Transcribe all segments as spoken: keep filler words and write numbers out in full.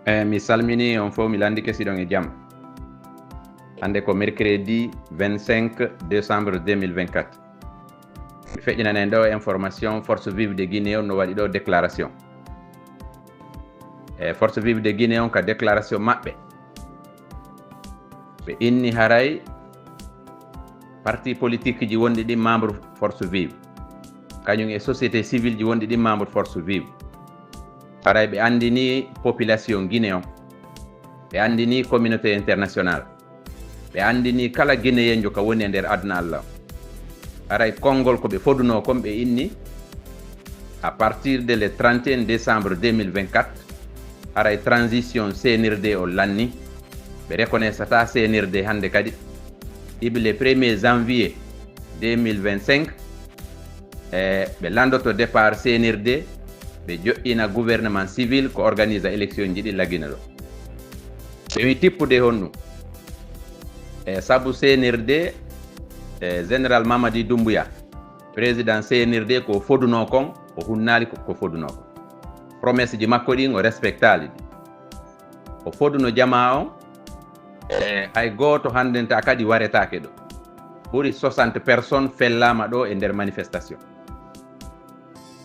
Eh, mi salmini on fof, mi landike si ɗon e jam. Hannde ko mercredi vingt-cinq décembre deux mille vingt-quatre. Mi feƴƴinana en ɗo information, Force Vive de Guinée on no waɗi ɗo déclaration. E Force Vive de Guinée on ka déclaration maɓɓe, ɓe inni haray parti politique ji wonɗi ɗin membre Force Vive, kañum e société civile ji wonɗi ɗin membre Force Vive. Haray ɓe anndini population Guinée on, ɓe anndini communauté internationale, ɓe anndini kala Guinéen jo ka woni e nder aduna Allah. Haray konngol ko ɓe fodunoo kon, ɓe inni à partir de le trente et un décembre deux mille vingt-quatre, haray transition C N R D o lanni. Ɓe reconnaissata C N R D hannde kadi. Ibi le premier janvier deux mille vingt-cinq, e ɓe landoto départ C N R D, ɓe joɗɗina gouvernement civil ko organisa élection ji ɗi lagina ɗo. Ɓe wi tippude honɗum? E sabu C N R D, e général Mamadi Doumbouya, président C N R D, ko fodunoo kon, o hunnaali ko, ko fodunoo kon. Promesse ji makko ɗin o respectaali ɗi. O foduno jamaa on, e hay gooto hanndenta kadi waretaake ɗo. Ɓuri soixante personnes fellaama ɗo e nder manifestation.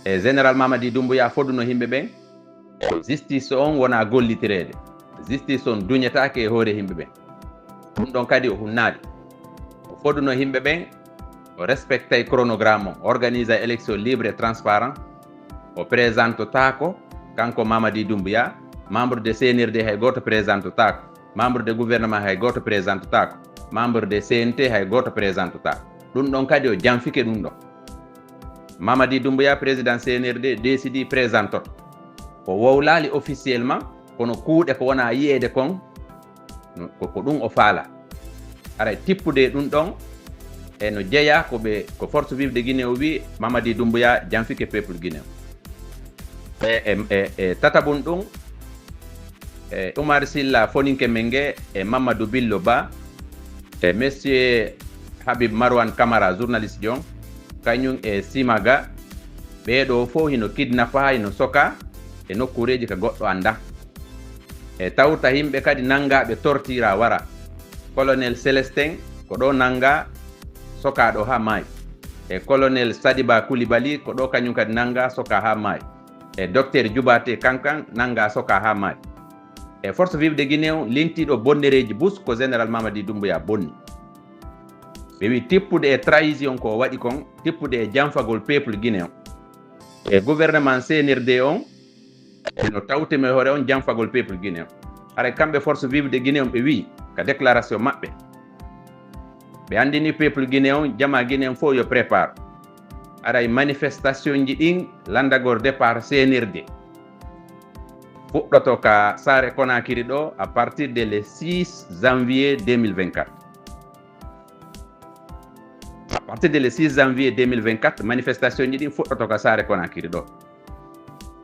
E général Mamadi Doumbouya foduno yimɓe ɓen, ko justice on wona gollitireede. Justice on duñetaake e hoore yimɓe ɓen. Ɗum ɗon kadi o hunnaali. O foduno yimɓe ɓen, o respectay chronogramme on, organisa élection libre et transparent. O présentotaako, kanko Mamadi Doumbouya, membre de C N R D hay gooto présentotaako, membre de gouvernement hay gooto présentotaako, membre de C N T hay gooto présentotaako. Ɗum ɗon kadi o janfike ɗum ɗon. Mamadi Doumbouya, président C N R D, décidi présentoto. O wowlaali officiellement, kono kuuɗe ko wona yiyeede kon, ko, ko ɗum o faala. Haray tippude ɗum ɗon, e no jeyaa ko ɓe, ko Force Vive de Guinée o wi, Mamadi Doumbouya janfike peuple guinéen. E, e, e, e tataɓun ɗum, e Oumar Silla, Foninke Menge, e Mamadou Billo Ba, e Monsieur Habib Marwan Camara, journaliste jon, kañum e Simaga, ɓee ɗoo fof hino kidnappa, hino soka e nokkuureeji ka goɗɗo anndaa. E tawta yimɓe kadi nanngaa, ɓe tortira wara. Colonel Célestin ko ɗo nanngaa, sokaa ɗo haa maayi. E Colonel Sadiba Koulibaly ko ɗo kañum kadi nanngaa, sokaa haa maayi. E Docteur Djoubate Kankan nanngaa, sokaa haa maayi. E Force Vive de Guinée on lintiiɗo bonnereeji bus ko général Mamadi Doumbouya bonni. Ɓe wi tippude e trahison ko o waɗi kon, tippude e janfagol peuple guinéen. E gouvernement C N R D on, no tawtemi e hoore on janfagol peuple guinéen. Haray kamɓe Force Vive de Guinée on ɓe wi ka déclaration maɓɓe, ɓe anndini peuple guinéen on, jamaa guinéen fof yo prépare. Haray manifestation ji ɗin lanndagol départ C N R D fuɗɗoto ka Saare Conakry ɗo à partir de le six janvier deux mille vingt-quatre. À partir de le six janvier deux mille vingt-quatre, manifestation ji ɗin fuɗɗoto ka Saare Conakry ɗo.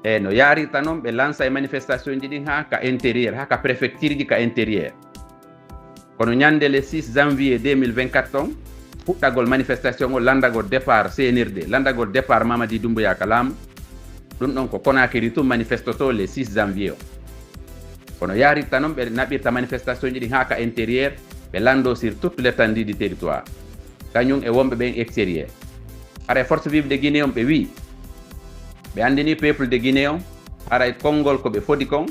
E no yaarirta non, ɓe lansa e manifestation ji ɗin haa ka intérieur, haa ka préfecture ji ka intérieur. Kono ñande le six janvier deux mille vingt-quatre on, fuɗɗagol manifestation o, lanndagol départ C N R D, lanndagol départ Mamadi Doumbouya ka laamu, ɗum ɗon ko Conakry tun manifestoto le six janvier o. Kono yaarirta non, ɓe naɓirta manifestation ji ɗin haa ka intérieur, ɓe lanndo sur toute l'étendue du territoire, kañum e wonɓe ɓen extérieur. Haray Force Vive de Guinée on ɓe wi, ɓe anndini peuple de Guinée on, haray konngol ko ɓe fodi kon,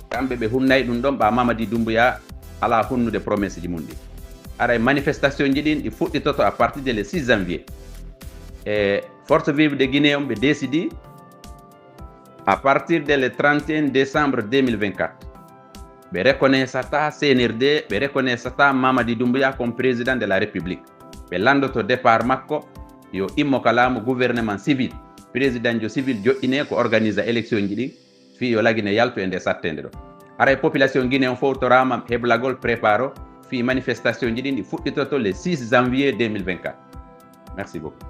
kamɓe ɓe hunnay ɗum ɗon, ɓa Mamadi Doumbouya alaa hunnude promesse ji mum ɗin. Haray manifestation ji ɗin ɗi fuɗɗitoto à partir de le six janvier. E Force Vive de Guinée on ɓe décidi à partir de le trente et un décembre deux mille vingt-quatre, ɓe reconnaissata C N R D, ɓe reconnaissata Mamadi Doumbouya comme président de la République. Ɓe lanndoto départ makko, yo immo ka laamu, gouvernement civil, président jo civil joɗɗine ko organisa élection ji ɗin, fii yo lagine yaltu e nde sattende ɗo. Haray population Guinée on fof toraama heblagol, préparo, fii manifestation ji ɗin ɗi fuɗɗitoto le six janvier deux mille vingt-quatre. Merci beaucoup.